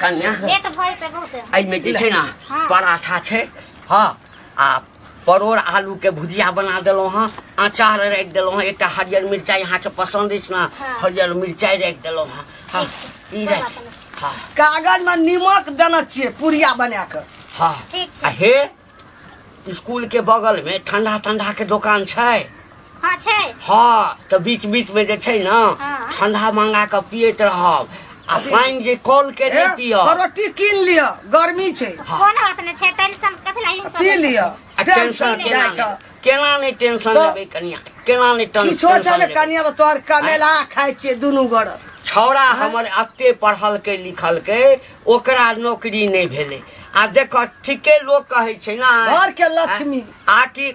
कन्या लेट भऽ जेतै बहुते। एहिमे जे छै ने हाँ। पराठा छै। हँ, आ परोड़ आलू के भुजिया बना देलहुँ हँ, अचार राखि देलहुँ हँ, एकटा हरियर मिरचाइ अहाँके पसन्द अछि ने? हाँ। हरियर मिरचाइ राखि देलहुँ हँ। हँ, ठीक छै, ई कोइ राखि। बात नहि छै। हँ। कागज में नीमक देने छियै पुरिया बना कऽ। हँ। ठीक छै। आ हे, स्कूल के बगल में ठंडा ठंडा के दोकान छै? हाँ छै। हाँ, तऽ बीच बीच में जे छै ने हाँ। ठंडा मंगा कऽ पियैत रहब, आ पानि जे कल के नहि पियब। रोटी कीन लिअ, गर्मी छै। कोनो बात नहि छै, टेंशन कथी ला हिंसा पी लै छै? लिअ। आ टेंशन जाइ केना छै। नहि, केना नहि टेंशन तऽ- लेबै कनिया, केना नहि किछो छै टेंशन ने लेबै? कनिया, तऽ तोहर कमेला खाइ छियै दुनू गोड़। छौड़ा हमर एते पढ़लकै लिखलकै, ओकरा नौकरी नहि भेलै, आ देख, ठीके लोक कहै छै ने, घर के लक्ष्मी। आ कि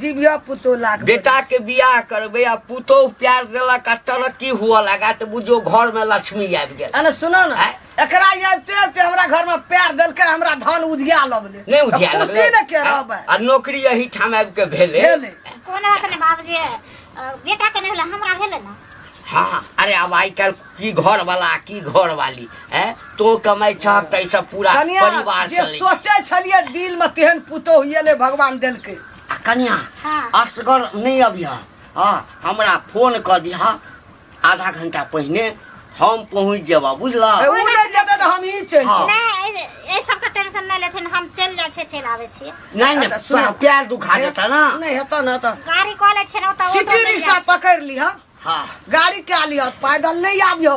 जीविया पुतोह लाख। बेटा के बियाह करबै आ पुतोह प्यार देलक आ तरक्की हुअ लगा, तऽ बुझियौ घर में लक्ष्मी आबि गेल। अने सुनो ने, आँय? एकरा आबिते आबिते हमरा घर में प्यार देलकै, हमरा धन उधिया लगलै। नहि उधिया तऽ लगलै? खुशी ने के रहबै? आ नौकरी एही ठाम आबि के भेलै। भेलै। कोनो बात नहि बाबूजी, बेटा के नहि भेलै, हमरा भेलै ने। हाँ, अरे आब आइ काल्हि की घर वाला की घर वाली है, तो कमाइ छहक तऽ एहिसँ पूरा कनिया परिवार जे चलै छै। सोचै छलियै दिल में तेहन पुतोह एलै, भगवान देलकै। आ कनिया, हाँ। असगर नहि अबिह। हाँ, हमरा फोन कऽ दिह आधा घंटा पहिने, हम पहुँच जेबह, बुझलह? ए, उ नहि जेतै तऽ हम ही चलि हाँ। जेबै। नहि, एहि सबके टेंशन नहि लेथिन, हम चलि जाइ छियै, चलि आबै छियै। नहि नहि। अच्छा, सुनू। तोरा प्यार दुखा जेतह ने। नहि हेतौ ने तऽ गाड़ी कऽ लै छियै ने ओतऽ, ऑटो सिटी मिल रिक्शा जाइ छै। पकड़ि लिह। हाँ। गाड़ी कए लिह, पैदल नहि आबिह।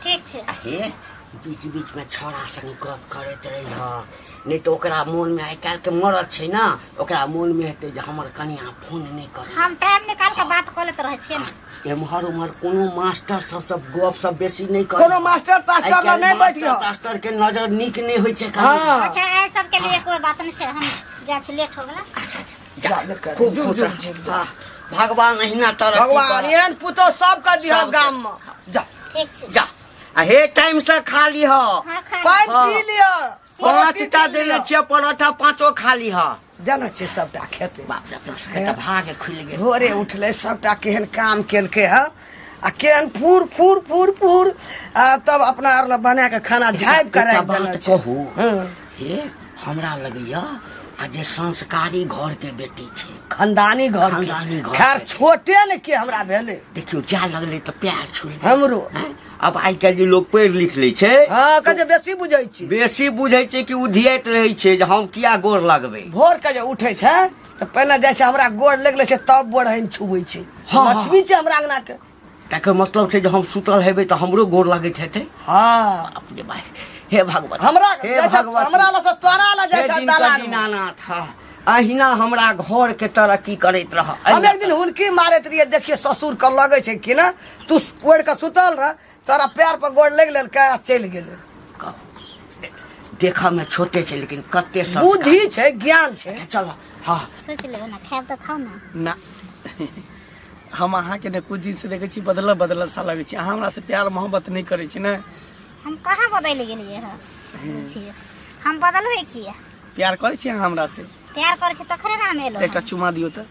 ठीक छै। आ हे, बीच बीच में छौड़ा संग गप करैत रहिह, नहि तऽ ओकरा मोन में, आइ काल्हि के मरद छै ने, ओकरा मोन में हेतै जे हमर कनिया फोन नहि करे। हम टाइम निकाल के बात कऽ लैत रहै छियै ने। एम्हर उम्हर कोनो मास्टर सब सब गप सब बेसी नहि कर। कोनो मास्टर तास्टर लग नहि बैठिह। मास्टर के नजर नीक नहि होइ छै कनिया। हाँ। अच्छा, एहि सबके लिए कोइ बात नहि छै, हम जाइ छी, लेट हो गेलै। अच्छा अच्छा, जा। जा, कर। खूब जुग, खुश जुग, रह। जुग। हाँ, भगवान अहिना तरक्की भगवान करत। एहन पुतोह सबके दिह सबके। गाम में। जा। ठीक छै। जा, आ हे, टाइम से खा लिह। हाँ, खा लेब। पानि हाँ। पी लिअ। 5टा देने छियै परोठा, 5 खा लिह। जानै छियै सबटा खेतै। बाप रे, अपना सबके तऽ भाग खुलि गेल। भोरे उठलै, सबटा केहन काम केलकै हँ, आ केहन फूर फूर फूर फूर, आ तब अपना आर लए बना के खाना झाँपि के एकटा राखि बात देने छै। कहू? हँ। हे, हमरा लगैया आ जे संस्कारी घर के बेटी छै। खानदानी घर के। खानदानी घर खैर के छै। छोटे ने के हमरा भेलै। देखियौ, जा लगलै तऽ प्यार छुलि गेल। हमरो। हैं? आब आइ काल्हि जे लोक पढ़ि लिख लै छै, हँ, कहै छै बेसी बुझै छी। बेसी बुझै छै कि उधियाइत रहै छै जे हम किया गोर लगबै। भोर के जे उठै छै तऽ पहिने जाइ छै, हमरा गोर लागि लै छै, तब बोरहनि छुबै छै। हाँ। लक्ष्मी छै हमरा अंगना के। तकर मतलब छै जे हम सुतल हेबै तऽ हमरो गोर लगैत हेतै। हाँ। बाप रे बाप, हे भगवती, हमरा हे जाइ छै, भगवती, हमरा लग से तोरा लग जाइ हे छै दिनकर दलान। दीनानाथ, हाँ, अहिना हमरा घर के तरक्की करैत रह। हम एक दिन हुनकी मारैत रहियै, देखिए ससुर के लगै छै कि ना, तू ओढ़ि के सुतल रह, तोरा पैर पर गोड़ लागि लेलकै आ चलि गेलै। कहू, देखऽ में छोटे छै लेकिन कते संस्कार। बुद्धि छै, ज्ञान छै। चल, हाँ। सोचि लेबै ने, खायब तऽ खाउ ने। ना, हम अहाँके ने कुछ दिन से देखै छी बदलल बदलल सा लगै छी। अहाँ हमरा से प्यार मोहब्बत नहि करै छी ने? हम कहाँ बदलि गेलियै हँ? बुझियौ, हम बदलबै किया? प्यार करै छी अहाँ हमरा से? प्यार करै छी तखने ने हम एलहुँ। एकटा चुमा दियौ तऽ।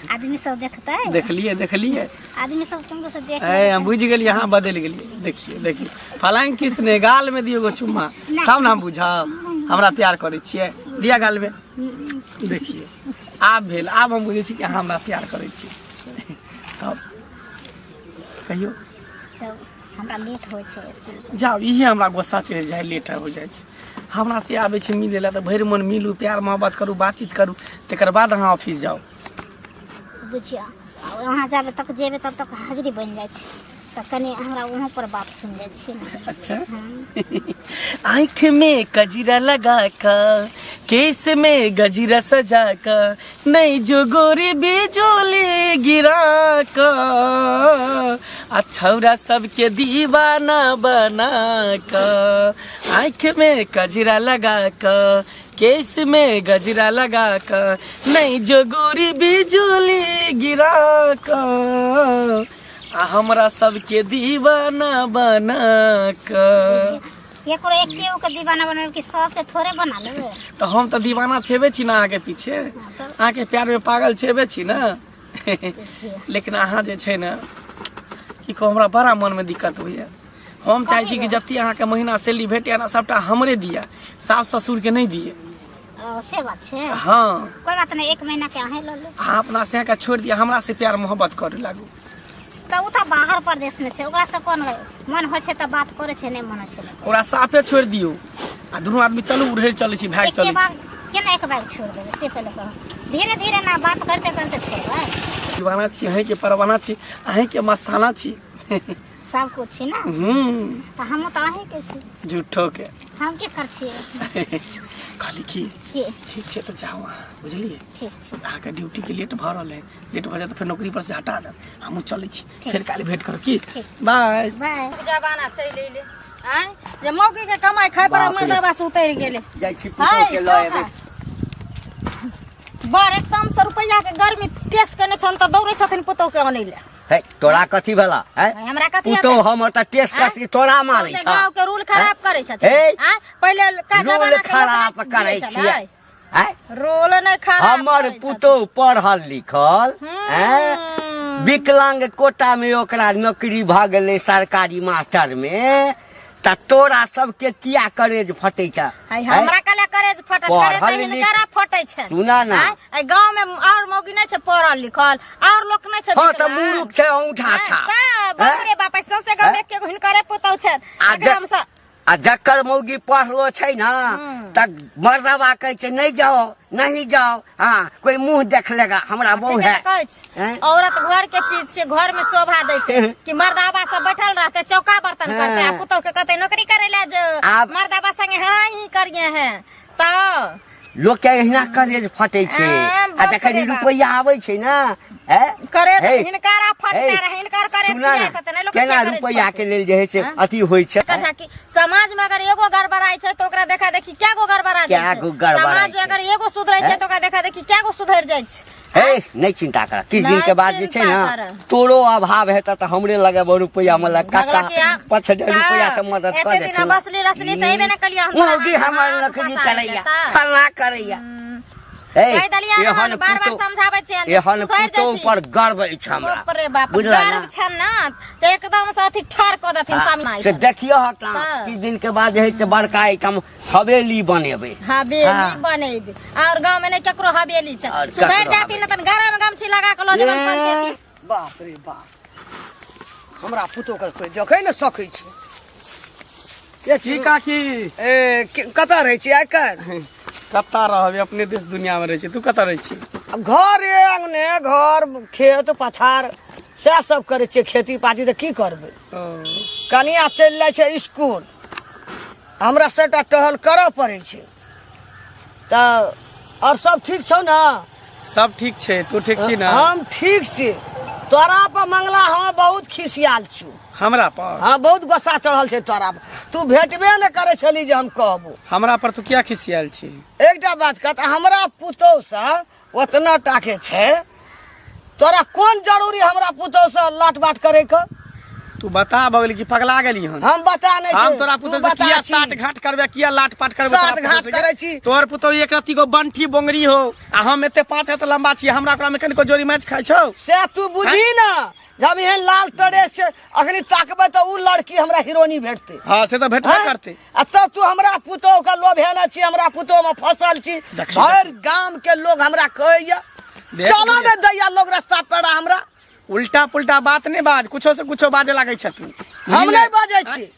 आदमी सब देखतै। देखलियै, देखलियै। आदमी सब तुमको सब देख। ए, हम बुझि गेलियै, अहाँ बदलि गेलियै। देखियौ देखियौ, फलाइन किसने गाल में दियौ एगो चुम्मा, तब ने हम बुझब हमरा प्यार करै छियै। दिया गाल में। देखियौ, आब भेल, आब हम बुझै छी कि अहाँ हमरा प्यार करै छी। तब कहियौ। तब हमरा लेट होइ छै स्कूल। जाउ, इहे हमरा गुस्सा चढ़ि जाइ, लेट हो जाइ छै। हमरा से आबै छै मिलै लए तऽ भरि मन मिलू, प्यार मोहब्बत करू, बातचीत करू, तकर बाद अहाँ ऑफिस जाउ। बुझियौ, वहाँ जाबे तक जेबै तब तक हाजिरी बनि जाइ छै, तऽ कनि हमरा वहाँ पर बात सुनि जाइ छियै ने। अच्छा। आँख में कजरा लगा का, केस में गजरा सजा का, नहीं जो गोरी बिजोली गिरा का, आ छौरा सबके दीवाना बना का। आँख में कजरा लगा का, केस में गजरा लगा का, नहीं जो गोरी बिजोली गिरा का, आ हमरा सबके दीवाना बना का। केकरो एके के दीवाना बनाबे कि सबके थोड़े बना लेबै? तऽ हम तऽ दीवाना छेबे छी ने अहाँके पीछे, अहाँके प्यार में पागल छेबे छी ने। लेकिन अहाँ जे छै ने, की कहू, हमरा बड़ा मनमे दिक्कत होइए। हम चाहै छी कि जते अहाँके महीना सैलरी भेटैए ने सबटा हमरे दिअ, सास ससुरके नहि दिअ। ओ, से बात छै? हाँ। कोई बात नहीं, एक महीना के अहें लऽ लू। अहाँ अपना सैके छोड़ि दिअ, हमरा से प्यार मोहब्बत करे लागू। तऽ ओ तऽ बाहर परदेश में छै, ओकरा से कोन मन होइ छै तऽ बात करै छै, नहि मन होइ छै नहि। ओकरा साफे छोड़ि दियौ आ दुनू आदमी चलू, उड़ै चलै छी, भागि एके चलै बार छी। केना एक बार छोड़ि देबै से पहिले कहू। धीरे धीरे ना बात करते करते छोड़बै। दीवाना छी अहींके, परवाना छी अहींके, मस्ताना छी। सब कुछ छी ना? हम्म। तऽ हमहूँ तऽ अहींके छी। झूठो के। हम के कर छियै? कहली की की? ठीक छै तऽ जाउ अहाँ, बुझलियै? ठीक छै। अहाँके ड्यूटीके लेट भऽ रहल है, लेट भऽ जायत तऽ फेर नौकरी पर से हटा देत। हमहूँ चलै छी, ठीक। फेर काल्हि भेंट करब की? ठीक। बाय बाय। जमाना चलि अयलै आँय जे मौगी के कमाइ खाइ पर बाप रे। मर्दाबा से उतरि गेलै। जाइ छी पुतहु के लऽ एबै। बड़ एकदम से रुपैआ के गर्मी टेस केने छन तऽ दौड़ै छथिन पुतहु के अनै लए। हे तोरा कथी भेला है? हमरा कथी पुतहु हेतै? हमर तऽ टेस आँय? कथी तोरा मारै सौंसे छ? गाँव के रूल खराब करै छथिन। हे? आँय? पहिले का रूल जमाना के लोक खराब नहि करै जियै छियै। छलै। आँय? रोल नहि खराब हमर करै छथिन। पुतहु पढ़ल लिखल, आँय? विकलांग कोटा में ओकरा नौकरी भऽ गेलै सरकारी मास्टर में, तऽ तोरा सबके किया करेज फटै छ? है हमरा कला करेज फटत? पढ़ल करेज तऽ हिनकरा फटै छै। सुना ना। आँय? एहि गाँव में और मौगी नहि छै पढ़ल लिखल? और लोक नहि छै हाँ तऽ विकलांग? मूर्ख छै, औंठा आँय? छाप। तऽ बाप रे बाप, एहि सौंसे गाँव में एके गो हिनकरे पुतहु छै। आ एकदम से आ जकर मौगी पढ़लो छै ना तऽ मर्दबा कहै छै नहीं जाओ नहीं जाओ, हाँ कोई मुंह देख लेगा हमरा बहू ठीके है। तऽ कहै छी। हैं? औरत घर के चीज छै, घर में शोभा दै छै कि मर्दाबा सब बैठल रहते चौका बर्तन करते आ हाँ। पुतहु के कहते नौकरी करे ला जो मर्दाबा संगे हाँ ही करिए हैं तऽ लोक के एहिना करेज फटै छै। आ, आ बाप जखन रे बाप। रुपैआ आबै छै ना, हैं? करे हे, हिनकारा फटता हे, रहे, हिनकर करे सुना ना, सियाई त नहि लोक केना के रुपैआ फटतै? के लेल जे है से हाँ? अथी होइ छै। कथा कि समाज में अगर एगो गड़बड़ाई छै तऽ ओकरा देखा देखी क्या गो गड़बड़ा जाइ क्या छै? गो गड़बड़ाइ समाज में छै? अगर एगो सुधरै छै हैं? तऽ ओकरा देखा देखी क्या गो सुधरि जाइ छै? हे नहीं चिंता कर, किछु दिन नहि के बाद जे छै चिंता ना कर। तोरो अभाव हेतै तऽ हमरे लगेबो रुपैआ, मतलब काका भगला कि आ- 5000 रुपैआ से मदद एते कऽ दिना देथिन। बसली रसली से अयबे ने कलियै हम तोरा मौगी हाथ हमर नौकरी पसारि करैया, लेता। फल्लाँ करैया। हे, कहि देलियै हन, एहन बार बार पुतोह- समझाबै छियनि, एहन सुधरि पुतोह जेथिन। पर गर्व अछि हमरा। बाप रे बाप, बुझला ना? गर्व छनि ना तऽ एकदम से अथी ठाढ़ कऽ देथिन हाँ, सामने। से देखियो हक ना, हाँ। किछु दिन के बाद जे है से बड़का एहिठाम हवेली बनेबै। हवेली हाँ। बनेबै और गाँव में नहीं केकरो हवेली छै। और सुधरि ककरो जाती ने तन गरम गमछी लगा के लऽ जेबनि ए। पंचायती। बाप रे बाप, हमरा पुतोह के कोई देखै ने सकै छै। ये की काकी? ए, कतऽ रहै छी आइ काल्हि? कतऽ रहबै, अपने देश दुनिया में रहै छी। तू कतऽ रहै छी? घर अंगने घर खेत पथार सएह सब करै छियै, खेती पाती तऽ की करबै। ओ। कनिया चलि जाइ छै स्कूल, हमरा सबटा टहल करऽ पड़ै छै। तऽ आओर सब ठीक छौ ने? सब ठीक छै, तू ठीक छी ने? हम ठीक छी। तोरा पर मंगला हम बहुत खिसियाल छु। हमरा पर? हाँ, बहुत गुस्सा चढ़ल छै तोरा पर। तू भेटबे ने करै छली जे हम कहबो। हमरा पर तू किया खिसियाल छी? एकटा बात कह, हमरा पुतोह से ओतना टाके छै, तोरा कोन जरूरी हमरा पुतोह से लाट बाट करे के? तू बता भऽ गेली कि पगला गेली हन? हम बता नहि हम छी, तोरा तू पुतोह से बता किया छी। साठ घाट करबे, किया लाट पाट करबे? साठ तोरा पुतोह घाट से करै छी। तोहर पुतोह एक रत्ती गो बंठी बोंगरी हो आ हम एते 5 हाथ लंबा छी, हमरा ओकरा में कनिको जोड़ी मैच खाइ छौ? से तू बुझी ना, जब एहन लाल टरेस छै अखनी ताकबै तऽ उ लड़की हमरा हिरोनी भेटतै। हाँ से तऽ भेटबे हैं? करतै। आ तब तू हमरा पुतोह के लोभेने छी, हमरा पुतोह में फसल छी। देखी, भरि गाम के लोग हमरा कहैया, देख चलऽ लिअ। ने दैया लोग रास्ता पेड़ा हमरा। उल्टा पुल्टा बात नहीं बाज, कुछो से कुछो बाजे लागै छ तू। हम नहीं बाजै छी।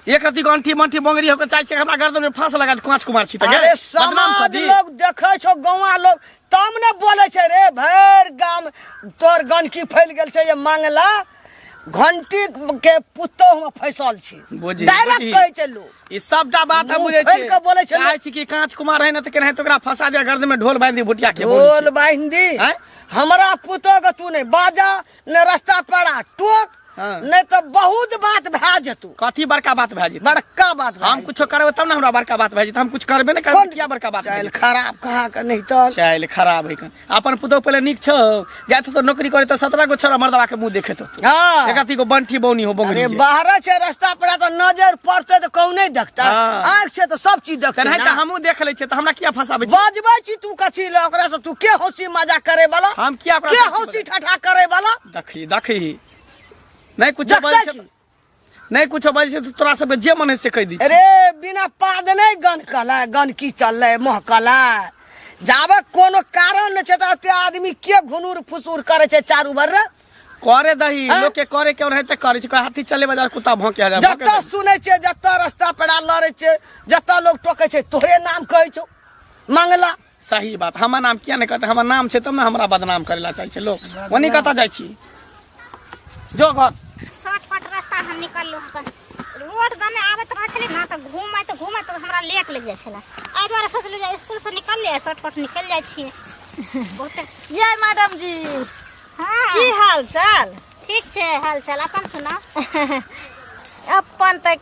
एक रत्ती अंठी मंठी बोंगरी होके चाहै छै हमरा गर्दन में फांस लगा दे, कांच कुमार छी त अरे गे बदनाम समाज कऽ दी। लोग देखै छौ, गौआ लोग तब ने बोलै छै रे भरि गाम तोर गंदगी फैल गेल छै जे मांगला घंटी के पुतोह में फैसल छी। बुझी, डायरेक्ट बुझी। कहै छै लोग। ई सबटा बात हम मुँह बुझै खोलि छियै। कऽ बोलै छै चाहै लोक। छी कि कांच कुमार है ने तऽ केनाहितो ओकरा फंसा दिया, गर्दन में ढोल बांधि दी भुटिया के। ढोल बांधि दी। आँय? हमरा पुतोह के तू नहीं बाजा ने रास्ता पेड़ा टोक, हाँ। नहीं तो बहुत बात भए जेतौ। कथी बड़का बात भए जेतौ? बड़का बात भए हम जेतौ। कुछो करबै तब ने हमरा बड़का बात भए जेतौ। हम कुछ करबे ने करबै, कोन किया बड़का बात भए चालि जेतौ? खराब कहाँ के नहीं तऽ। चालि खराब है कन। अपन पुतोह पहिले नीक छौ, जाइत तो नौकरी करे तऽ 17 गो छोरा मर्दवा के मुंह देखेत होतौ। हाँ। एक अथी गो बंठी बौनी हो बोंगरी अरे जे। बाहर छै रास्ता पर तऽ नजर पड़तै तऽ कहूँ नहीं देखतै। हाँ। आँखि छै तऽ सब चीज देखतै तेनाहि ना। तऽ हमहूँ देख लै छियै, तऽ हमरा किया फंसाबै छी? बजबै छी तू कथी लए ओकरा से? तू के हंसी मजाक करे वाला? हम किया ओकरा के से हंसी हंसी ठठा करे वाला? देखी देखी नहीं कुछ देखतै बजै छै की? नहि कुछो बजै छै तऽ तोरा सबके जे मन है से कहि दै छी। अरे बिना पाद नहि गनकलै, गनकी चललै महकलै। जाबे कोनो कारण नहि छै तऽ एते आदमी के घुनुर फुसुर करै छै चारू भर रे? करे दही हाँ? लोग के करे के ओनाहिते करे छै। कोई हाथी चले बाजार कुत्ता भौंके हजार भौंके जतऽ दही। सुनै छियै, जतऽ रस्ता पेड़ा लड़ै छै, जतऽ लोग टोकै छै, तोहरे नाम कहै छौ मंगला। सही बात, हमर नाम किया नहि कहते? हमर नाम छै तब ने हमरा बदनाम करे ला चाहै छै लोग। ओनी कतऽ जाइ छी? जो घर। शॉर्टकट रास्ता हम निकललहुँ हँ। रोड दने आबैत रहै छलै ने तऽ घुमैत घुमैत हमरा लेट लागि जाइ छलै। एहि दुआरे सोचलहुँ जे इसकुलसँ निकललियै, शॉर्टकट निकलि जाइ छियै बहुते। जय मैडम जी। हाँ। की हाल चाल? ठीक छै हाल चाल, अपन सुनाउ। अपन तऽ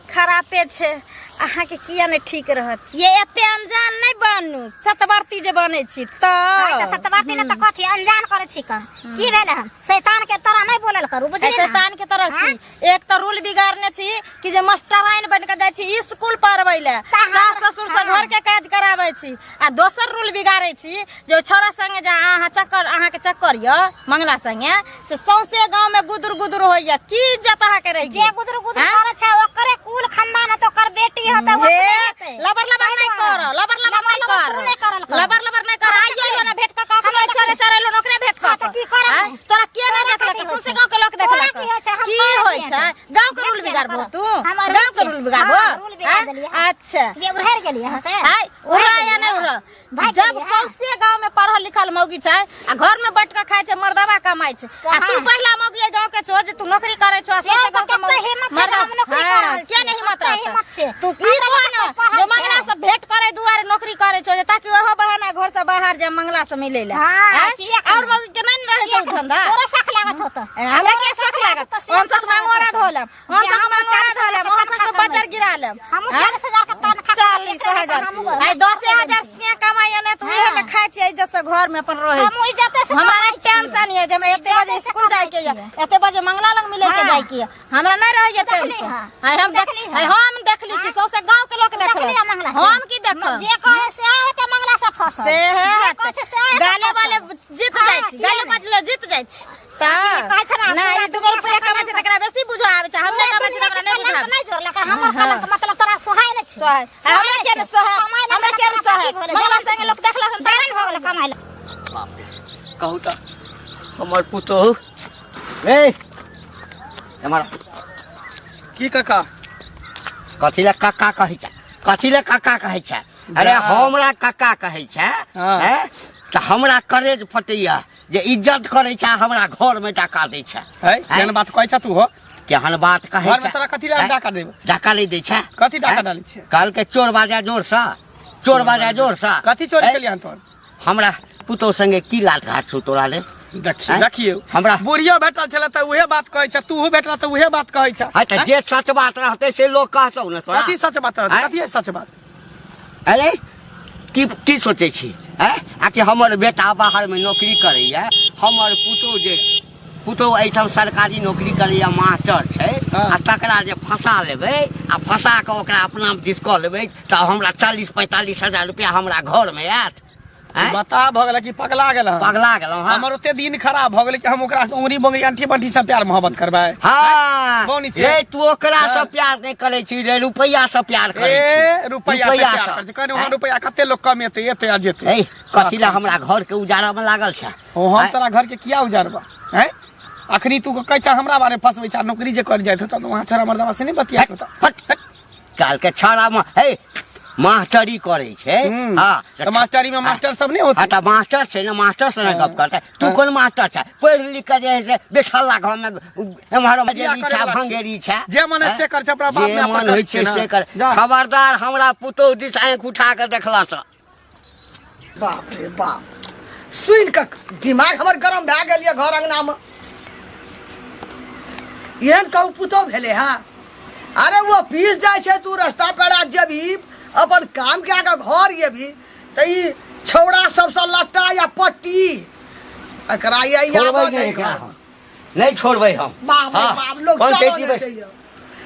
खरापे छै, अहाँके किया नहि ठीक रहत? ये एते अनजान नहि बनू, सतवर्ती जे बनै छी तऽ। हाँ, तऽ सतवर्ती ने तऽ कथी अनजान करै छी? कह की भेल? हम शैतान के तरह नहि बोलल करू, बुझलियै ने? शैतान के तरह की? एक तऽ रूल बिगाड़ने छी कि जे मास्टराइन बन के जाइ छी स्कूल पढ़बै लए, तऽ सास ससुर से हाँ। घर के काज कराबै छी, आ दोसर रूल बिगाड़ै छी जे छौड़ा संगे जे अहाँ चक्कर, अहाँके चक्कर यऽ मंगला संगे, से सौंसे गांव में गुदुर गुदुर होइया। की इज्जत अहाँके रहि जे गेल? गुदुर गुदुर हाँ? करै छै ओकरे कुल खानदान होतै, ओकर बेटी होतै, हे, ओकरे होतै। लबर लबर नहि कर, लबर लबर नहि लबर कर, तू नहि करल कर। लबर लबर नहि कर। आइयो एलो ना भेंट कऽ कऽ, अखनो चले चले एलो ना ओकरे भेंट कऽ हाँ, तऽ कऽ। की करब? आँय? तोरा के नहि तोरा देखलक? कथी होइ सौंसे छै? गांव के लोक तोरा देखलक। की होइ छै? हम की करब होइ किया छै? तऽ? गांव के रूल देखिए बिगाड़बो करब। तू? हमर गांव के रूल रूल बिगाड़बो? हाँ, रूल बिगाड़ आँय? देलियै हम। अच्छा। ये उड़हर गेलियै हँ से? आँय, उड़ह या नहि उड़ह? भागि जब गेलियै, हाँ। सौंसे गांव में पढ़ल लिखल मौगी छै आ घर में बैठ के खाय छै, मर्दवा कमाय छै, आ तू हाँ। पहिला मौगी एहि गांव के छो जे तू नौकरी करे छो, आ सौंसे से गांव के कते मौगी हिम्मत छै जे मर्दवा हम नौकरी हाँ, कऽ रहल किया छियै? नहि हिम्मत कते रहतै? हिम्मत छै? तू ई हमरा कह कते ने पढ़ल जे छै? मंगला से भेंट करे दुआरे नौकरी करे छो, जे ताकि ओहो बहाना घर से बाहर जे मंगला से मिले ले। हाँ, आँय? किया और मौगी के नहि ने रहै छौ धंधा? तोरा शख लागत होतौ। ए, हमरा के शख लागत? तऽ से ओहन शख शख लागत मंगोरा होतौ। धो लेब, ओहन जे शख हम मंगोरा धो लेब, ओहन शख में बजर गिरा लेब। हमहूँ आँय? 40,000 के तनखा 40,000। आइ 10,000 से कमाइए ने तऽ उहे में खाइ छियै, इज्जत से घर में अपन रहै हमहूँ छी। इज्जते से हमरा कमाइ नहि टेंशन यऽ जे हमरा एते बजे इज्जते से स्कूल जाय के यऽ, कमाइ एते बजे मंगला लग मिले के हाँ। जाय के यऽ, हमरा नहि रहैए देखली टेंशन। हँ। आइ हम देख देखली हँ। आइ हम देखली कि सौंसे गाँव के लोक देखली देखलक। हँ मंगला से। हम की देखब? जे कहै से होतै मंगला से फसल। से जे है कहै छै से हेतै गाले फसल। वाले जीत हाँ, जाइ छी, किया गाले नहि? वाले जीत जाइ छी। तऽ कहै छै ने, नहि, ई पूरा दूगो रुपैआ दुनिया कमाइ छै तकरा बेसी बुझऽ आबै छै, हम नहि कमाइ छी तऽ हमरा नहि बुझऽ आबै कलंक नहि जोड़लक, हमर कलंक मतलब तोरा सोहाय नहि छै। सोहाय हमरा किया नहि सोहाय? कमाइ लए हमरा किया नहि तोरा सोहाय? की भेलै? मंगला संगे लोक देखलक हन जलन भऽ गेलै कमाइ लए। बाप रे, कहू तऽ हमर पुतोहु ए एम्हर। की काका? कथी लए कक्का कहै छै? कथी लए कक्का कहै छै? अरे जा। हमरा कक्का कहै छै हाँ। हैं? तऽ हमरा करेज फटैया जे इज्जत करै छै, हमरा घर में डाका दै छै। है केहन बात कहै छ तू हो? केहन बात कहै घर में छै? तोरा कथी लए हैं? डाका देब? डाका नहि दै छै? कथी डाका हैं? डालै छै? कहलकै चोर बाजा जोर से, चोर बाजा जोर से। कथी चोरी हैं? केलियै हन तोहर? हमरा पुतोह संगे की लाट घाट छौ तोरा ले? देखियौ हैं? देखियौ, हमरा- बुढ़ियो भेटल छलै तऽ उहे बात कहै छ, तूहू भेटल तऽ उहे बात कहै छ। है तऽ जे सच बात रहतै से लोक कहतौ ने तोरा। कथी सच बात रहतै? हैं? कथी है सच बात? अरे की की सोचै छी हैं? आ कि हमर बेटा बाहर में नौकरी करैया, हमर पुतोह जे पुतोह एहिठाम सरकारी नौकरी करैया, मास्टर छै, हाँ। आ तकरा जे फंसा लेबै आ फंसा कऽ ओकरा अपना दिस कऽ लेबै तऽ हमरा 40-45 हजार रुपया हमरा घर में आयत। आँय? बता भऽ गेल कि पगला गेल हन? पगला गेलहुँ हँ। हमर ओते दिन खराब भऽ गेलै कि हम ओकरा से उंगरी बंगरी अंठी बंठी से प्यार मोहब्बत करबै? हाँ। कौन छै? रे तू ओकरा से हाँ। प्यार नहीं करे छी रे, रुपैया से प्यार करे ए छी। रुपैया से प्यार करै छी। कहने वहाँ आँय? रुपैया कते लोग कमेतै, एतै आ जेतै। ए कथी ला हमरा घर के उजाड़ा में लागल छै? ओ हम आँय? तोरा घर के किया उजारबा हैं? अखनी तू कहै छ हमरा बारे फसबै छ, नौकरी जे कर जाइत होता तऽ वहाँ छोरा मर्दवा से नहीं बतियाइत होता? हट, हट। काल के छाड़ा में हे मास्टरी करे छै। हाँ, तऽ मास्टरी में मास्टर सब नहीं होते? हाँ, तऽ मास्टर छै ने, मास्टर से ने गप करतै। तू कोन मास्टर छै? पढ़ि लिख के जे है से बैठल घर में एम्हर बियाह मजेरी करे छै, वाला छी। भंगेरी छै। जे मन है से कर छै, अपना बाप जे माय पर मन कर होइ छै छै ने। से कर। जा। खबरदार हमरा पुतोह दिस आँखि उठा के देखला तऽ। बाप रे बाप, सुनि कऽ दिमाग हमर गरम भए गेल यऽ। घर अंगनामे एहन कहूँ पुतोह भेलै हँ? अरे वो पीस जाइ छै, तू रस्ता पेड़ा जेबही, अपन काम कए कऽ घर एबही तऽ ई छौड़ा सबसँ लट्टा या पट्टी एकरा ये छोड़बै यादो नहि नहि एकरा हम। नहि छोड़बै हम। बाप रे हाँ, बाप, लोग कोन चलो चैती नहि बैस- दैया।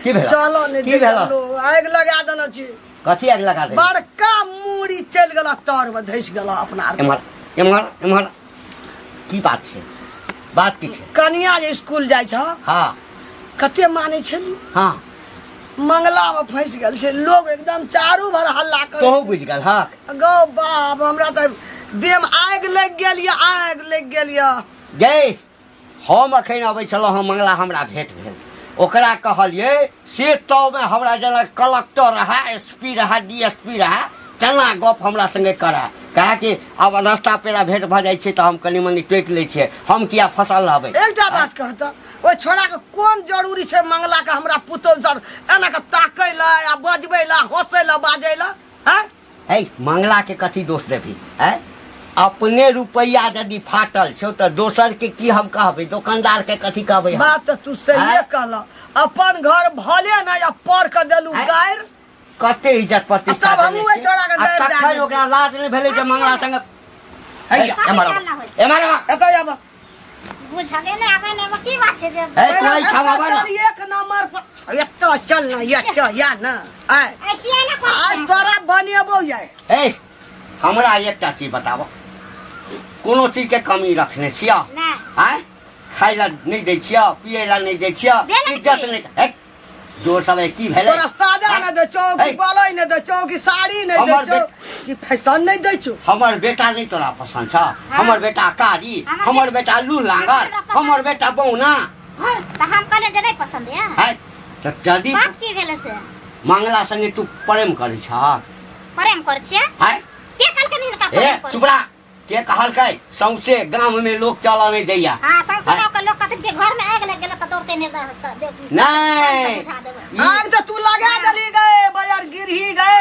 की भेल? चलो नहि की दैया भेल? लोग, आगि लगा देने छी। कथी आगि लगा दे? बड़का मूड़ी चलि गेल तर में धसि गेल अपना आर। एम्हर एम्हर एम्हर, की बात छै? बात की छै? कनिया जे स्कूल जाइ छ, हाँ। कते मानै छली। हाँ। मंगला में फंस गेल छै लोग, एकदम चारू भर हल्ला कर। तोहू बुझि गेल हक? गौ बाप, हमरा तऽ देह में आगि लागि गेल यऽ, आगि लागि गेल यऽ। गे, हम अखन अबै छलहुँ हँ, मंगला हमरा भेंट भेल, ओकरा कहलियै से तौमे हमरा जेना कलक्टर रहा, एस पी रहा, डी एस पी रहा, तेना गप हमरा संगे करा। कहे कि आब रास्ता पेड़ा भेंट भऽ जाइ छै तऽ हम कनि मनि टोकि लै छियै, हम किया फसल रहबै। एकटा बात कहता, ओहि छोड़ा के कोन जरूरी छै मंगला के हमरा पुतोह सर एना के ताकै ला आ बजबै ला, हंसै ला, बाजै ला? हैं? है, मंगला के कथी दोष देबही? है, अपने रुपैआ यदि फाटल छौ तऽ दोसर के की हम कहबै? दोकानदार के कथी कहबै हम? बात तऽ तू सहिए हैं? कहल, अपन घर भले ना या पर के देलू हैं? गारि। कते इज्जत प्रतिष्ठा आ तब देने हमहूँ ओहि छी। छौड़ा के आ गारि दए तखन देलियै। ओकरा लाज नहि भेलै जे मंगला संग हैया, एम्हर आबऽ, काल ना होइ छै। एम्हर आबऽ। एतऽ आबऽ। बुझले नहि आबै ने, की बात छै जे हे, तोरा ई छावा बा ना। चल, एक नंबर पर एतऽ चल ना, एतऽ या ना, आय। आइ किया ने आइ कहै? तोरा बनेबो या। हे, हमरा एकटा चीज बताबऽ, कोनो चीज के कमी रखने छियऽ? नहि। आँय, खाय ला नहि दै छियऽ, पियै ला नहि दै छियऽ, देलक इज्जत की? नहि। हे, जोर सब की भेलै? तोरा साजा नहि दै छौ कि हे। बलई नहि दै छौ कि साड़ी नहि दै हमर छौ कि फैशन नहि दै छौ? हमर बेटा नहि तोरा पसंद छ? हमर बेटा कारी, हमर हमर बेटा लू लांगर, हमरा पसंद- हमर बेटा बौना। तऽ हम कहलियै जे नहि पसंद यऽ। है, तऽ यदि बात की भेलै से? मंगला संगे तू प्रेम करै छह? प्रेम करै छियै? है? के कहलकै हिनका ए प्रेम करै? चुप रह। के कहलकै? सौंसे गाम में लोग चलऽ नहि दैया। हाँ, सौंसे गाँव के लोग कहथिन कि घर में आगि लागि गेल तऽ दौड़ते नहि नहि। बुझा देबै। आग तऽ तू लगा देलही गे बजार गिरही गे,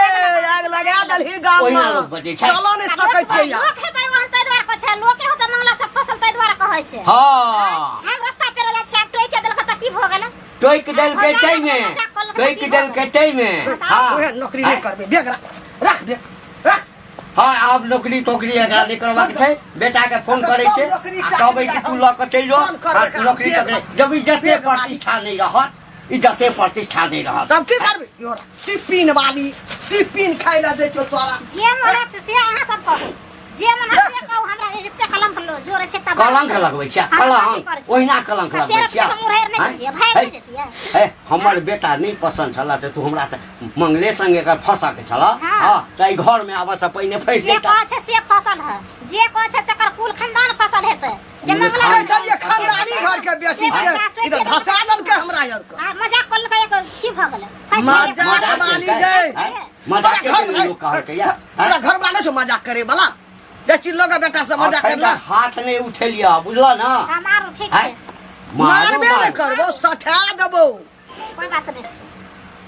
आग लगा देलही गाम ओहिना में। लोक बजै छै। चलऽ नहि आ सकै लोक छै यार। लोक हेतै ओहन ताहि दुआरे कहै छै, लोके होतै मंगला से फसल ताहि दुआरे कहै छै। हँ। हम रास्ता पेरा जाइ छियै, आब टोकि देलकै तऽ की भऽ गेलै? टोकि देलकै ताहिमे, टोकि देलकै ताहिमे। हँ। ओहे नौकरी नहि करबै, बेग राख, राख बेग राख। हँ, आब नौकरी तोकरी एकरा नहि करबाक छै। बेटा के फोन करै छै नौकरी आ कहबै कि तू लऽ कऽ चलि जो। फोन कर हँ, एकरा, नौकरी बेग तोकरी राख। जब इज्जते बेग राख। प्रतिष्ठा नहि रहत, इज्जते प्रतिष्ठा नहि रहत। तब की करबै? योरा टिफिन वाली टिफिन खाइ लए दै छौ तोरा। जे मन हैत से अहाँ सब कहू, जे मन हैत से कहू, हमरा एते कलंक जोड़ै छै तऽ कलंक लगबै छै? हम कलंक कथी करै छी? ओहिना कलंक तऽ लगबै से छियै? हम उड़ैर नहि आँय? जेतियै, भागि हे, नहि जेतियै। हे, हमर बेटा नहि पसन्द छल तऽ तू हमरा से मंगले संगे एकर फंसऽ के छल? हाँ। हँ, तऽ एहि घर में आबऽ से पहिने फंसि जे जैता। कहै छै से फसल है, जे कहै छै तकर कुल खानदान फसल हेतै जे कुल मंगला कहै खानदान छलियै खानदानी घर के बेटी छै, ई तऽ धसा देलकै हमरा यार के। आ मजाक करलकै, एक की भऽ गेलै? फँसि गेलै। मजाक मजाक वाली केलकै? गई। आँय? मजाक तोरा घर केलकै लोक कहलकै या? तोरा घर वाले छौ मजाक करे वाला? जाइ छी लोग बेटा से मजाक अखन करला। तक हाथ नहि उठेलियै, बुझल ना? हँ, मारू, ठीक आँय? छै। मारू, मारबे नहि मारू। करबो, सठा देबो। कोइ बात नहि छै,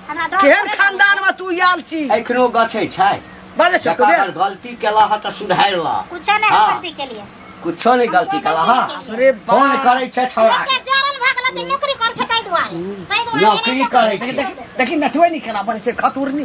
हमरा डर केहन थोड़े लागै खानदान छै। में तू आयल छी? एखनो गछै छै। बाजै छौ जकर अगर गलती केला ह तऽ सुधारि ल। कुछो नहि हाँ। गलती के लिए। कुछो नहि गलती केला ह? अरे फोन करै छै छौड़ा लोकके जरल भऽ गेल जे नौकरी करै छै ताहि दुआरे, ताहि दुआरे नौकरी करै छै। देखी, नटुए नहीं केना बनै छै खतुरनी।